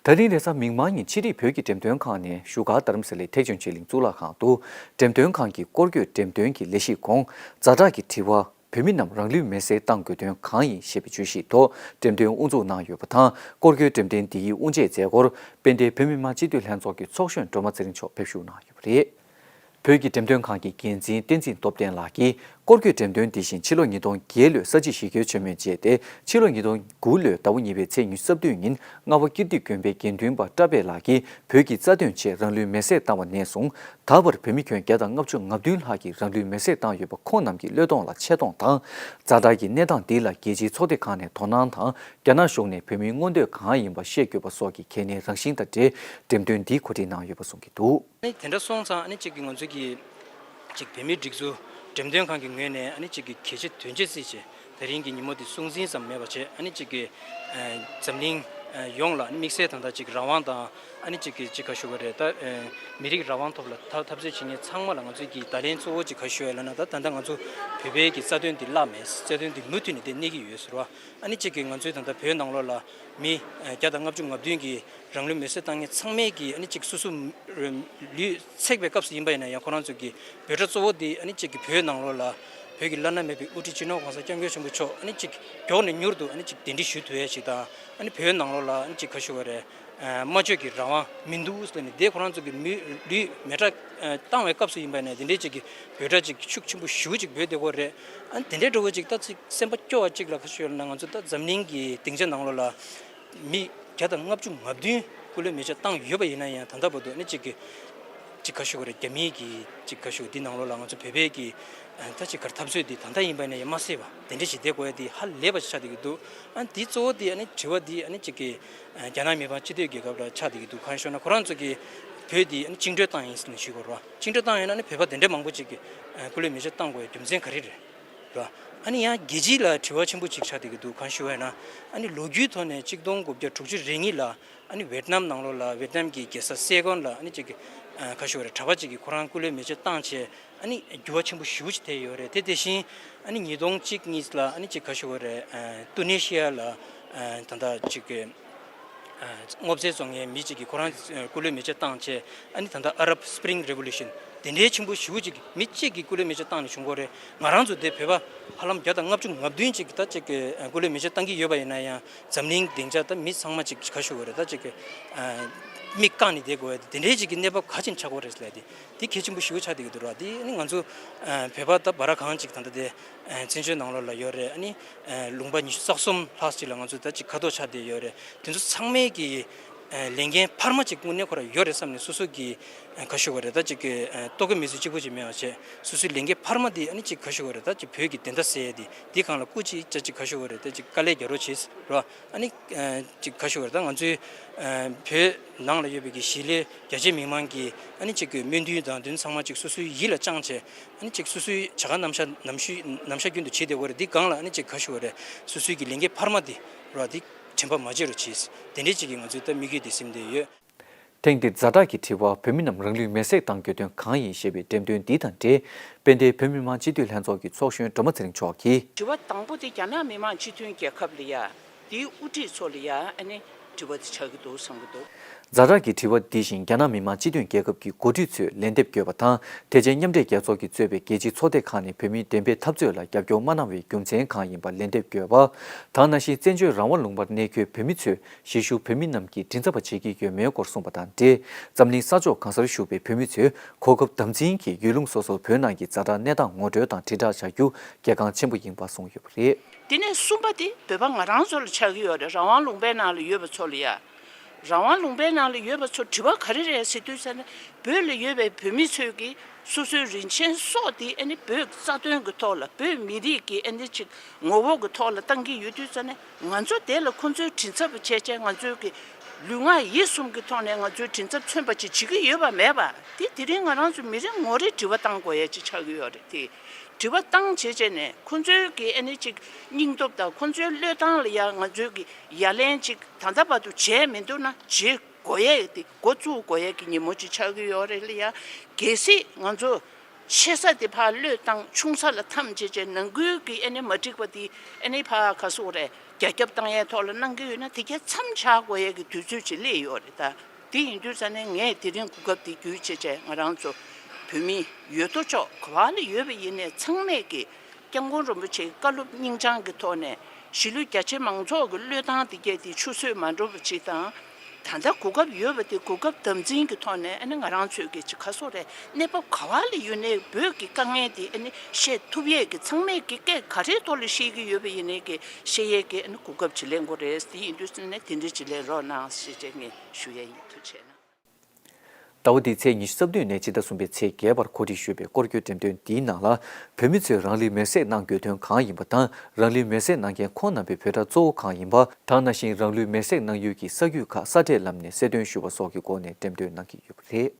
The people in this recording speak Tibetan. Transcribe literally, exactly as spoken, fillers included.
ད་རིང་རེས་གཟའ་མིག་དམར་ཉིན་ཕྱི་དྲིལ་བོད་ཀྱི་འགྲེམས་སྟོན་ཁང་ནས་བཞུགས་སྒར་རྡ་རམ་ས་ལའི་ཐེག་ཆེན་ཆོས་གླིང་གཙུག་ལག་ཁང་དུ་འགྲེམས་སྟོན་ཁང་གི་སྐོར་སྐྱོད་འགྲེམས་སྟོན་གྱི་ལས་གཞིའི་གོང་ཛ་དྲག་གི་དྲི་བ། བོད་མི་རྣམས་རང་ལུས་མེར་སྲེག་བཏང་དགོས་དོན་གང་ཡིན་ཞེས་པའི་བརྗོད་གཞིའི་ཐོག་འགྲེམས་སྟོན་དབུ་འཛུགས་གནང་ཡོད་པ་དང་། སྐོར་སྐྱོད་འགྲེམས་སྟོན་འདི་ཡི་དབུ་འབྱེད་མཛད་སྒོར་དཔལ་ལྡན་བོད་མི་མང་སྤྱི་འཐུས་ལྷན་ཚོགས་ཀྱི་ཚོགས་གཞོན་སྒྲོལ་མ་ཚེ་རིང་མཆོག་ཕེབས་བཞུགས་གནང་ཡོད་པ་རེད། བོད་ཀྱི་འགྲེམས་སྟོན་ཁང་གི་འགན་འཛིན་བསྟན་འཛིན་སྟོབས་ལྡན་ལགས་ཀྱིས་སྐོར་སྐྱོད་འགྲེམས་སྟོན་འདི་བཞིན་ཕྱི་ལོ་ཉིས་སྟོང་བརྒྱད་ལོའི་ས་བྱི་ཞི་རྒོལ་ཆེན་མོའི་རྗེས་ཏེ་ཕྱི་ལོ་ཉིས་སྟོང་དགུ་ལོའི་ཟླ་བ་གཉིས་པའི་ཚེས་ཉི་ཤུ་རྩ་བདུན་ཉིན་རྔ་བ་ཀིརྟི་དགོན་པའི་དགེ་འདུན་པ་བཀྲ་བྷེ་ལགས་ཀྱིས་བོད་ཀྱི་རྩ་དོན་ཆེད་རང་ལུས་མེར་སྲེག་བཏང་བ་ནས་བཟུང་ད་བར་བོད་མི་ཁྱོན་བརྒྱ་དང་ལྔ་བཅུ་ང་བདུན་ལྷག་གིས་རང་ལུས་མེར་སྲེག་བཏང་ཡོད་པ་ཁོང་རྣམས་ཀྱི་བློས་གཏོང་ལ་ཆེ་མཐོང་དང་ཛ་དྲག་གི་གནས་སྟངས་འདི་ལ་རྒྱལ་སྤྱིའི་ཚོགས་སྡེ་ཁག་ནས་དོ་སྣང་དང་རྒྱ་ནག་གཞུང་ནས་བོད་མིའི་མངོན་འདོད་གང་ཡིན་པ་ཤེས་དགོས་པ་སོགས་ཀྱི་གལ་གནད་རང་བཞིན་དང་འབྲེལ་འགྲེམས་སྟོན་འདི་གོ་སྒྲིག་གནང་ཡོད་པ་གསུང་གི་འདུག། ཨ་ནི་དེ་འདྲ་སོང་ཙང་ཨ་ནི་གཅིག་གི་ང་ཚོ་གི་གཅིག་བོད་མིའི་སྒྲིག་འཛུགས་འགྲེམས་སྟོན་ཁང་གི་ངོས་ནས་ཨ་ནི་གཅིག་གི་གལ་ཆེ་དོན་ཆེ་བརྩིས་བྱས་དེ་རིང་གི་ཉིན་མོ་འདི་སྲུང་འཛིན་ཙམ་མེད་པ་བྱས་ཨ་ནི་གཅིག་གི་ཨ་འཛམ་གླིང་ཨ་ཡོངས་ལ་ཨ་ནི་དམིགས་བསལ་ད་ལྟ་གཅིག་རང་དབང་དང་ཨ་ནི་གཅིག་གི་གཅིག་ག་ཞུ་བ་རེད་ད་ཨ་མི་རིགས་རང་དབང་ཐོག་ལ་འཐབ་འཐབ་རྩོད་བྱེད་མཁན་ཚང་མ་ལ་ང་ཚོ་གི་བརྡ་ལན་གཙོ་བོ་གཅིག་ག་ཞུ་བ་ལབ་ན་ད་ད་ལྟ་ང་ཚོ་བོད་པའི་གི་རྩ་དོན་འདི་བརླག་མེད། རྩ་དོན་འདི་མུ་མཐུད་ནས་བསྡད་གནས་ཀྱི་ཡོད་ཟེར་བ། ཨ་ནི་གཅིག་གིས་ང་ཚོའི་ད་ལྟ་བོད་ནང་ལོགས་ལ་མི་ཨ་བརྒྱ་དང་ལྔ་བཅུ་ང་བདུན་གྱིས་རང་ལུས་མེར་སྲེག་བཏང་མཁན་ཚང་མས་ཀྱིས་ཨ་ནི་གཅིག་སོ་སོ་ལུས་ཚེག་པའི་སྐབས་སུ་ཡིན་པ་ཡིན་ན་ཡང་ཁོ་རང་ཚོ་གི་འབོད་སྒྲ་གཙོ་བོ་འདི་ཨ་ནི་གཅིག་གིས་བོད་ནང་ལོགས་ལ་བོད་ཀྱི་བླ་ན་མེད་པའི་དབུ་ཁྲིད་སྤྱི་ནོར་༸གོང་ས་༸སྐྱབས་མགོན་ཆེན་པོ་མཆོག་ཨ་ནི་གཅིག་མགྱོགས་ནས་མྱུར་དུ་ཨ་ནི་གཅིག་གདན་འདྲེན་ཞུ་ཐུབ་ཡ་ཞིག་དང་ཨ་ནི་བོད་ནང་ལོགས་ལ་ཨ་ནི་གཅིག་ག་ཞུ་བ་རེད། ཨ་སྨྲ་བརྗོད་ཀྱི་རང་དབང་མི་འདུག་ཟེར་ནས་དེ་ཁོ་རང་ཚོ་གི་མི་ལུས་མེ་སྲེག་ཨ་བཏང་བའི་སྐབས་སུ་ཡིན་པ་ཡིན་ན་དེ་འདྲའི་གཅིག་གི་འབོད་སྒྲ་གཅིག་ཤུགས་ཆེན་པོ་ཞེ་པོ་གཅིག་འབོད་བསྡད་ཀྱི་ཡོད་རེད། ཨ་ནི་དེ་འདྲའི་འདྲ་བོ་གཅིག་ད་ཅིག་སེམས་པ་སྐྱོ་བ་གཅིག་ལ་ག་ཞུ་ཡོད་ན་ང་ཚོ་ད་འཛམ་གླིང་གི་སྡིངས་ཆ་ནང་ལོགས་ལ་མི་བརྒྱ་དང་ལྔ་བཅུ་ང་བདུན་སྐུ་ལུས་མེ་སྲེག་བཏང་ཡོད་པ་ཡིན་ན་ཡང་ད་ལྟ་བར་དུ་ཨ་ནི་གཅིག་གི་གཅིག་ག་ཞུ་དགོས་རེད། རྒྱ་མིའི་གི་གཅིག་ག་ཞུ་འདི་ནང་ལོགས་ལ་ང་ཚོ་བོད་པའི་གི་ཨ་ད་ཅིག་གར་འཐབ་རྩོད་འདི་ད་ལྟ་ཡིན་པ་ཡིན་ན་ཡང་མ་སེལ་བ་དེ་འདྲ་ཞིག་བསྡད་དགོས་ཡ་འདི་ཧ་ལས་པ་ཞིག་ཆགས་བསྡད་ཀྱི་འདུག། ཨ་འདི་གཙོ་བོ་འདི་ཨ་ནི་དྲི་བ་འདི་ཨ་ནི་གཅིག་གི་ཨ་རྒྱ་ནག་མི་དམངས་སྤྱི་མཐུན་རྒྱལ་ཁབ་ལ་ཆགས་བསྡད་ཀྱི་འདུག། གང་ཞུ་ན་ཁོ་རང་ཚོ་གི་བོད་འདི་ཨ་ནི་བཅིངས་འགྲོལ་བཏང་ཡིན་ཟེར་ནས་ཞུ་དགོས་རེད་བ། བཅིངས་འགྲོལ་བཏང་ཡོད་ན་ཨ་ནི་བོད་པ་དེ་འདྲ་མང་པོ་ཅིག་གི་ཨ་སྐུ་ལུས་མེ་སྲེག་བཏང་དགོས་ཡ་རྒྱུ་མཚན་ག་རེ་རེད། ར། ཨ་ནི་ཡང་རྒྱལ་སྤྱི་ལ་དྲི་བ་ཆེན་པོ་གཅིག་ཆགས་བསྡད་ཀྱི་འདུག། གང་ཞུ་བ་ཡིན་ན་ཨ་ནི་ལོ་རྒྱུས་ཐོག་ནས་གཅིག་སྟོང་དགུ་བརྒྱ་དྲུག་ཅུ་རེ་གཉིས་ལ་ཨ་ནི་ཝེད་ནམ་ནང་ལོགས་ལ་ཝེད་ནམ་གྱི་རྒྱལ་ས་སེ་གོན་ལ་ཨ་ནི་གཅིག་གི་ཨ་ག་ཞུ་བ་རེད། གྲྭ་པ་གཅིག་གིས་ཁོ་རང་སྐུ་ལུས་མེ་སྲེག་བཏང་བྱས་ཨ་ནི་འགྱུར་བ་ཆེན་པོ་ཞེ་པོ་ཅིག་ཐེབས་ཡོད་རེད། དེ་དེ་བཞིན་ཨ་ནི་ཉིས་སྟོང་གཅིག་གཉིས་ལ་ཨ་ནི་གཅིག་ག་ཞུ་བ་རེད། ཨ་ཏུ་ནེ་ཤི་ཡ་ལ་ཨ་ད་ལྟ་གཅིག་གི་སྔོ་ཚལ་བཙོང་མཁན་མི་གཅིག་གིས་ཁོ་རང་སྐུ་ལུས་མེ་སྲེག་བཏང་བྱས་ཨ་ནི་ད་ལྟ་Arab Spring Revolution དེ་འདྲའི་ཆེན་པོ་ཞེ་པོ་ཅིག་མི་གཅིག་གིས་སྐུ་ལུས་མེ་སྲེག་བཏང་ནས་བྱུང་གི་རེད། ང་རང་ཚོ་དེ་བོད་པ་ཧ་ལམ་བརྒྱ་དང་ལྔ་བཅུ་ང་བདུན་ཅིག་གིས་ད་ཅིག་གི་སྐུ་ལུས་མེ་སྲེག་བཏང་གི་ཡོད་པ་ཡིན་ན་ཡང་འཛམ་གླིང་སྡིངས་ཆ་ད་མི་ཚང་མ་ཅིག་ག་ཞུ་དགོས་རེད། ད་ཅིག་གི་མིག་བཀག་ནས་བསྡད་དགོས་ཡ་དེ་དེ་འདྲའི་ཅིག་གི་གནས་བབ་ག་ཅིག་ཆགས་ཀྱི་ཡོད་རེད་ཟེར་ལབ་དེ་དེ་གལ་ཆེན་པོ་ཞེ་པོ་ཆགས་བསྡད་ཀྱི་འདུག་ར། དེ་ནི་ང་ཚོ་བོད་པ་ད་བར་གང་ཅིག་ད་ལྟ་དེ་བཙན་བྱོལ་ནང་ལོགས་ལ་ཡོད་རེད། ཨ་ནི་ལུང་པ་ཉི་ཤུ་རྩ་གསུམ་ལྷག་ཅིག་ལ་ང་ཚོ་ད་ཅིག་ཁ་ཐོར་ཆགས་བསྡད་ཡོད་རེད། དེ་ཚོ་ཚང་མས་ཀྱི་ལས་འགན་འཕར་མ་ཅིག་དངོས་གནས་ཁོ་ར་ཡོད་རེད་བསམ་ནས་སོ་སོ་གི་ག་ཞུ་དགོས་རེད། ད་ཅིག་གི་ལྟོ་གོས་མི་ཚོ་གཅིག་པོ་ཅིག་མེད་པ་བྱས་སོ་སོའི་ལས་འགན་འཕར་མ་དེ་ཨ་ནི་ཅིག་ག་ཞུ་དགོས་རེད། ད་ཅིག་བོད་ཀྱི་བདེན་མཐའ་གསལ་ཡས་དེ་དེ་སྒང་ལ་སྐུ་ཅིག་ཅ་ཅིག་ག་ཞུ་དགོས་རེད། ད་ཅིག་དཀའ་ལས་རྒྱག་རོགས་བྱེད་རོགས། ཨ་ནི་ཅིག་ག་ཞུ་དགོས་རེད། ད་ང་ཚོའི་བོད་ནང་ལ་ཡོད་པའི་གི་གཞིས་ལས་རྒྱ་ཆེ་མི་མང་གི་ཨ་ནི་ཅིག་གི་སྨོན་འདུན་དང་དེ་ཚང་མ་ཅིག་སོ་སོའི་ཡིད་ལ་བཅངས་བྱས། ཨ་ནི་ཅིག་སོ་སོའི་བྱ་དགའ་ནམ་ཤ་ནམ་ཤུ་ནམ་ཤ་རྒྱུན་དུ་བྱེད་བསྡད་ཡོད་རེད། འདི་སྒང་ལ་ཨ་ནི་ཅིག་ག་ཞུ་དགོས་རེད། སོ་སོའི་གི་ལས་འགན་འཕར་མ་འདི་ར་འདི་དྲན་པ་མ་བརྗེད་རོགས་གྱིས། དེ་འདྲའི་ཅིག་གི་ང་ཚོའི་ད་དམིགས་ཡུལ་འདི་ཟིན་བསྡད་ཡོད། ཐེངས་འདིར་ཛ་དྲག་གི་དྲི་བ། བོད་མི་རྣམས་རང་ལུས་མེར་སྲེག་བཏང་དགོས་དོན་གང་ཡིན་ཞེས་པའི་འགྲེམས་སྟོན་འདི་དང་འབྲེལ། དཔལ་ལྡན་བོད་མི་མང་སྤྱི་འཐུས་ལྷན་ཚོགས་ཀྱི་ཚོགས་གཞོན་སྒྲོལ་མ་ཚེ་རིང་མཆོག་གིས། དྲི་བ་དང་པོ་དེ་རྒྱ་ནག་མི་དམངས་སྤྱི་མཐུན་རྒྱལ་ཁབ་ལ་ཡ། དེའི་དབུ་ཁྲིད་ཚོ་ལ་ཡ་ཨ་ནི་དྲི་བ་དེ་ཆགས་ཀྱི་འདུག་བསམ་གྱི་འདུག། ཛ་དྲག་གི་དྲི་བ་འདི་བཞིན་རྒྱ་ནག་མི་དམངས་སྤྱི་མཐུན་རྒྱལ་ཁབ་ཀྱི་འགོ་ཁྲིད་ཚོས་ལན་འདེབས་དགོས་པ་དང་། དེ་རྗེས་མཉམ་འབྲེལ་རྒྱལ་ཚོགས་ཀྱིས་གཙོས་པའི་རྒྱལ་སྤྱིའི་ཚོགས་སྡེ་ཁག་ནས་བོད་མིའི་བདེན་པའི་འཐབ་རྩོད་ལ་རྒྱབ་སྐྱོར་མ་གནང་བའི་རྒྱུ་མཚན་གང་ཡིན་པ་ལན་འདེབས་དགོས་པ། དང་ནང་བཞིན་བཙན་བྱོལ་རང་དབང་ལུང་པར་གནས་འཁོད་བོད་མི་ཚོས་གཞིས་བཞུགས་བོད་མི་རྣམས་ཀྱི་མགྲིན་ཚབ་པ་བྱེད་ཀྱི་ཡོད་མེད་སྐོར་གསུངས་པ་དང་འབྲེལ། འཛམ་གླིང་ས་ཕྱོགས་གང་སར་བཞུགས་པའི་བོད་མི་ཚོས་གོ་སྐབས་དམ་འཛིན་གྱིས་ཡུལ་ལུང་སོ་སོར་བོད་ནང་གི་ཛ་དྲག་གནས་སྟངས་ངོ་སྤྲོད་དང་དྲིལ་བསྒྲགས་བྱ་རྒྱུ་གལ་འགངས་ཆེན་པོ་ཡིན་པ་གསུངས་ཡོད་པ་རེད། དེ་ནས་གསུམ་པ་དེ་བོད་པ་ང་རང་ཚོ་ལ་ཆགས་ཀྱི་ཡོད་རེད། རང་དབང་ལུང་པའི་ནང་ལ་ཡོད་པ་ཚོ་ལ་ཡ། རང་དབང་ལུང་པའི་ནང་ལ་ཡོད་པ་ཚོ་དྲི་བ་ག་རེ་རེད་ཟེར་དུས་ཙ་ན། བོད་ལ་ཡོད་པའི་བོད་མི་ཚོས་ཀྱིས་སོ་སོའི་རིན་ཆེན་སྲོག་དེ་ཨ་ནི་བོད་ཀྱི་རྩ་དོན་གྱི་ཐོག་ལ་བོད་མི་རིགས་ཀྱི་ཨ་ནི་ཅིག་ངོ་བོ་གི་ཐོག་ལ་བཏང་གི་ཡོད་དུས་ཙ་ན། ང་ཚོ་དེ་ལ་ཁོང་ཚོའི་མགྲིན་ཚབ་པ་བྱས་བྱས་ང་ཚོའི་གི་ལུས་ངག་ཡིད་གསུམ་གྱི་ཐོག་ནས་ང་ཚོའི་མགྲིན་ཚབ་མཚོན་པ་ཅིག་བྱེད་ཀྱི་ཡོད་པ་མེད་པ་དེ་དེ་རིང་ང་རང་ཚོ་མི་རེ་ངོ་རེ་དྲི་བ་བཏང་དགོས་ཡ་ཅིག་ཆགས་ཀྱི་ཡོད་རེད་དེ། དྲི་བ་བཏང་བྱས་བྱས་ནས་ཁོང་ཚོའི་གི་ཨ་ནི་ཅིག་སྙིང་སྟོབས་དང་ཁོང་ཚོའི་བློས་བཏང་ལ་ཡང་ང་ཚོའི་གི་ཡ་ལན་ཅིག་ད་ལྟ་བར་དུ་བྱས་མི་འདུག་ན་བྱེད་དགོས་ཡས་དེ་འགོ་བཙུགས་དགོས་ཡས་ཀྱི་ཉིན་མོ་ཅིག་ཆགས་ཀྱི་ཡོད་རེད་ལ་ཡ། གལ་སྲིད་ང་ཚོ་ཆེ་ས་དེ་ཕར་བློས་བཏང་ཆུང་ས་ལ་འཐམ་བྱས་བྱས་ནང་ཁུལ་གི་ཨ་ནི་མ་འགྲིག་པ་དེ་ཨ་ནི་ཕར་ག་སོག་རེད། རྒྱ་ཁྱབ་བཏང་ཡའི་ཐོག་ལ་གནང་གི་ཡོད་ན་དེ་གའི་མཚམས་བཞག་དགོས་ཡས་ཀྱི་དུས་ཚོད་ཅིག་སླེབས་ཡོད་རེད་ད། དེ་ཡིན་དུས་ཙ་ནས་ངས་དེ་རིང་གོ་སྐབས་དེ་བརྒྱུད་བྱས་བྱས་ང་རང་ཚོ་བོད་མི་ཡོད་དོ་ཅོག་ག་བ་ལ་ཡོད་པ་ཡིན་ནའི་ཚང་མས་ཀྱི་སྐྱབས་མགོན་རིན་པོ་ཆེའི་བཀའ་སློབ་སྙིང་བཅངས་ཀྱི་ཐོག་ནས་གཞིས་ལུས་རྒྱ་ཆེ་མང་ཚོགས་ཀྱི་བློས་བཏང་དེ་གས་དེ་ཆུད་ཟོས་མ་འགྲོ་བ་ཅིག་དང་། ད་ལྟ་གོ་སྐབས་ཡོད་པ་དེ་གོ་སྐབས་དམ་འཛིན་གྱི་ཐོག་ནས་ཨ་ནི་ང་རང་ཚོས་ཀྱི་ཅིག་ག་སོ་རེད། གནས་བབ་ག་བ་ལ་ཡོད་ནའི་བོད་ཀྱི་དཀའ་ངལ་དེ་ཨ་ནི་བཤད་ཐུབ་ཡས་ཀྱི་ཚང་མས་ཀྱི་སྐད་ག་རེའི་ཐོག་ལ་བཤད་ཀྱི་ཡོད་པ་ཡིན་ནའི་ཀྱི་བཤད་ཡས་ཀྱི་ཨ་ནི་གོ་སྐབས་ཅིག་ལེན་དགོས་རེད། དེ་ཡིན་དུས་ཙམ་ནས་དེ་འདྲ་ཅིག་ལེན་རོགས་གནང་ཞེས་བྱས་ངས་ཞུ་ཡས་ཡིན། ཐུགས་རྗེ་གནང་། ཟླ་བ་འདིའི་ཚེས་ཉི་ཤུ་རྩ་བདུན་ནས་ཕྱི་ཟླ་གསུམ་པའི་ཚེས་བརྒྱད་བར་གོ་སྒྲིག་ཞུས་པའི་སྐོར་སྐྱོད་འགྲེམས་སྟོན་འདིའི་ནང་ལ། བོད་མི་ཚོས་རང་ལུས་མེར་སྲེག་གནང་དགོས་དོན་གང་ཡིན་པ་དང་། རང་ལུས་མེར་སྲེག་གནང་མཁན་ཁོང་རྣམ་པའི་འབོད་སྒྲ་གཙོ་བོ་གང་ཡིན་པ། དེ་ནང་བཞིན་རང་ལུས་མེར་སྲེག་གནང་ཡུལ་གྱི་ས་རྒྱུས་ཁག་ས་ཁྲལ་ལམ་ནས་གསལ་སྟོན་ཞུས་པ་སོགས་ཀྱི་སྒོ་ནས་འགྲེམས་སྟོན་གནང་གི་ཡོད་པ་རེད།